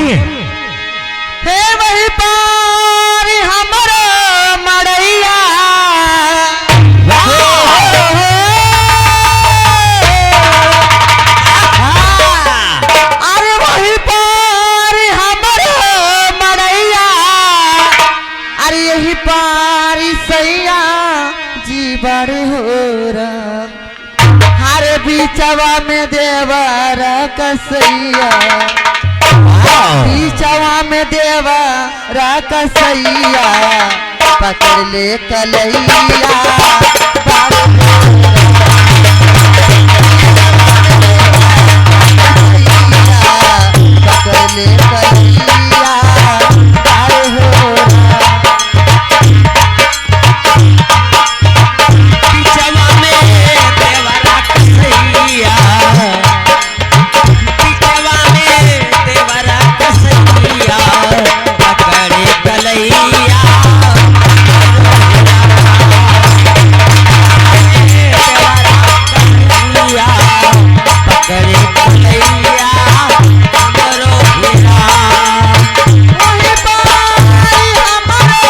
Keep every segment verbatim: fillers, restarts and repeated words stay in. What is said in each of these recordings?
हे वही पार हमरो मड़ैया। वाह! अरे वही पार हमरो मड़ैया, अरे यही पार सैया जी बड़ हो रहा। हर बीचवा में देवरा कसैया, वाह! बीचवा में देवरा कसैया, पकड़ ले कलैया, बार पकड़ ले कलैया, बार हो। बीचवा में देवरा कसैया, बीचवा में देवरा कसैया, पकड़े कलैया। देवरा कसैया, पकड़े कलैया, हमरो हीरा। वही पार हमरो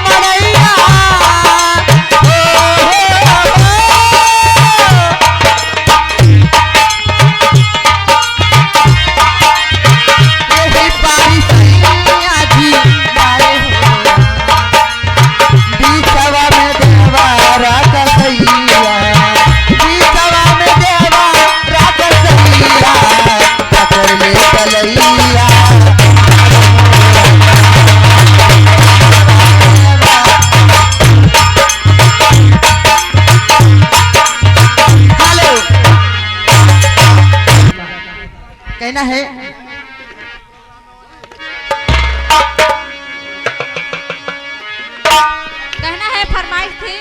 मड़ैया। ओ हो हो। यही पारी सैया जी बारे हो। बीचवा में देवरा कसैया, बीचवा में देवरा कसैया, पकड़ ले कलैया। हेलो, कहना है। कहना है, फरमाइश थी।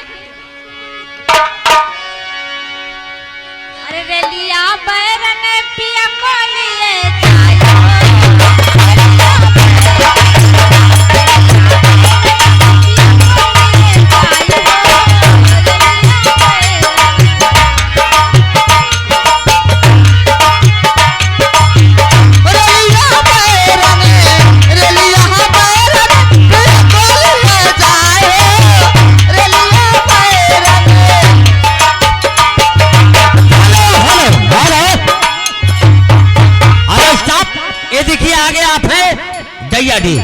अरे रेलिया बैरन पिया को लिए जायो। रेलिया बैरन, रेलिया बैरन, बिल्कुल ले जाए, रेलिया बैरन। Hello, hello, hello. अरे stop, ये देखिए आगे आप हैं। दैया डी,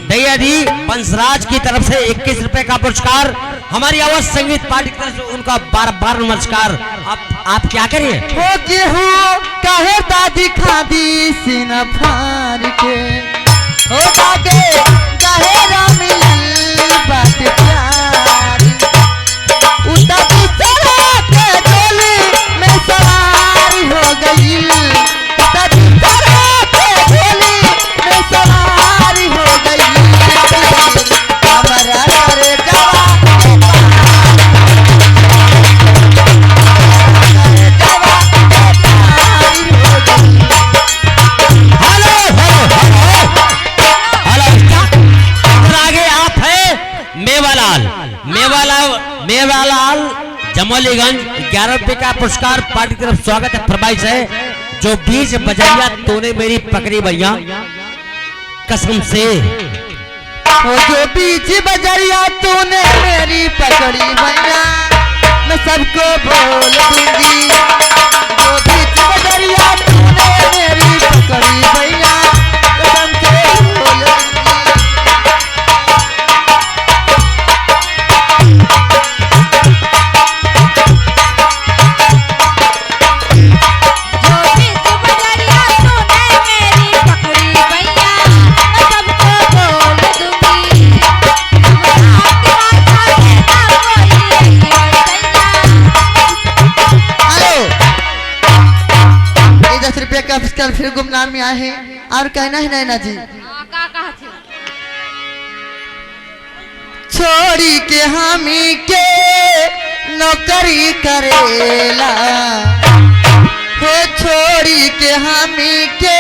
दैया डी वंशराज की तरफ से इक्कीस रुपए का पुरस्कार, हमारी आवाज संगीत पार्टी की तरफ से उनका बार बार नमस्कार। आप, आप क्या करें? हो गेहूं काहे दादी खादी सीना फाड़ के, हो दादे काहे राम मिलल बात प्यार। उता दूसरा के डोली में सवार हो गई, उता दूसरा के डोली में सवार हो गई। हमरा करे जवा के पार, करे जवा के पार हो गई। Hello, hello, hello. Hello, stop। अगर आगे आप हैं मेवालाल, मेवालाल, मेवालाल जमोलीगंज, ग्यारह रुपये का पुरस्कार पार्टी की तरफ स्वागत है, फरमाइश है, जो बीच बजरिया तूने मेरी पकड़ी भैया कसम से। वो जो बीच बजरिया तूने मेरी पकड़ी भैया, मैं सबको बोल दूंगी। जो बीच बजरिया तूने मेरी पकड़ी भैया, कसम से बोल दूंगी। जो बीच बजरिया तूने मेरी पकड़ी भैया, मैं सबको बोल दूंगी। हेलो, ये दस रुपया का पुरस्कार फिर गुमनाम में आए हैं। और कहना है नैना जी। हाँ, का कहत है? छोड़ी के हमी के नौकरी करेला, हो छोड़ी के हमी के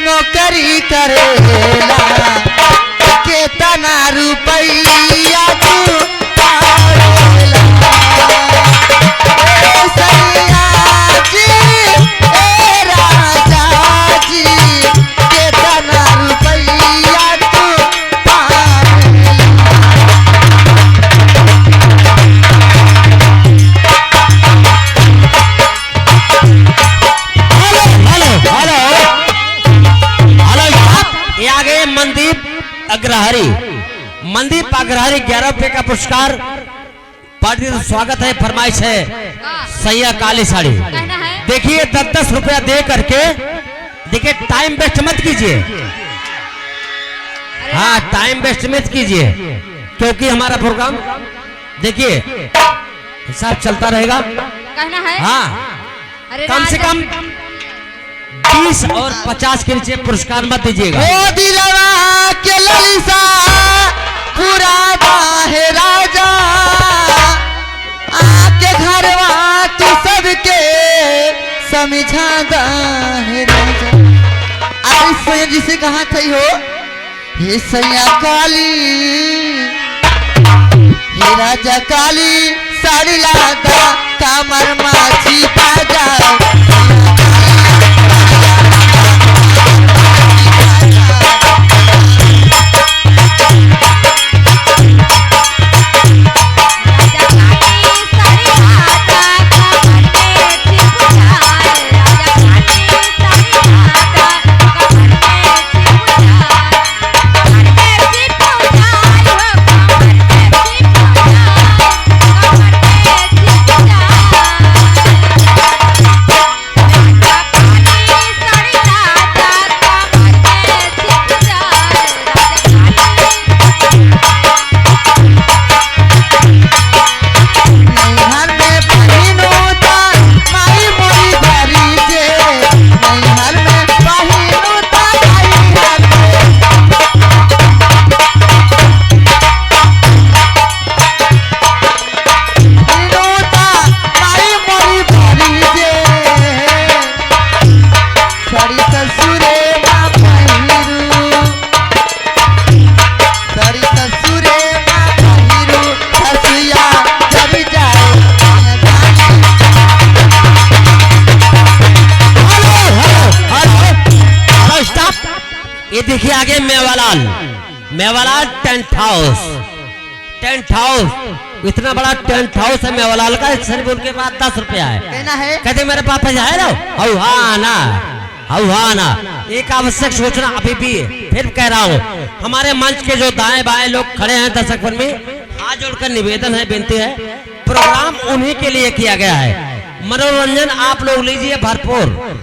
नौकरी करेला, केतना रुपैया तू पावेला। ए सैया जी, ए राजा जी, केतना अग्रहारी, मनदीप अग्रहारी, ग्यारह रुपये का पुरस्कार। पार्टी का स्वागत है, फरमाइश है, हाँ। सैया काली साड़ी। कहना है। देखिए, दस दस रुपया दे करके, देखिए, time waste मत कीजिए। अरे हाँ, वाह। Time waste मत कीजिए, क्योंकि हमारा program, देखिए, हिसाब चलता रहेगा। कहना है। हाँ। अरे कम से राजा। कम बीस और पचास के नीचे पुरस्कार मत दीजिएगा। हो दिलवा के ललसा पूरा दा हे राजा, आके घरवा तू सबके समझा दा हे राजा। अरे सैया जी से कहा थई हो, हे सैया काली, हे राजा काली, साड़ी लादा, कमर माझी बाजा। नैहर में बहिनो ता माई मोरी धरी जे, नैहर में बहिनो ता माई धरी जे। बहिनो ता माई मोरी धरी जे, साड़ी ससुरे ना पहिरू। साड़ी ससुरे ना पहिरू, ससुया जब जाए। Hello, hello, hello, hello, stop। ये देखिए आगे Mewalal, Mewalal tent house. Tent house, इतना बड़ा टेंट हाउस है मेवालाल का, सिर्फ उनके पास दस रुपया है। कहना है? कहते मेरे पास पैसा है ना? हौ हा ना, हौ हा ना। एक आवश्यक सूचना अभी भी फिर कह रहा हूँ, हमारे मंच के जो दाएं बाएं लोग खड़े हैं दर्शक प्रेमी, हाथ जोड़कर निवेदन है, विनती है, प्रोग्राम उन्हीं के लिए किया गया है। मनोरंजन आप लोग लीजिए भरपूर।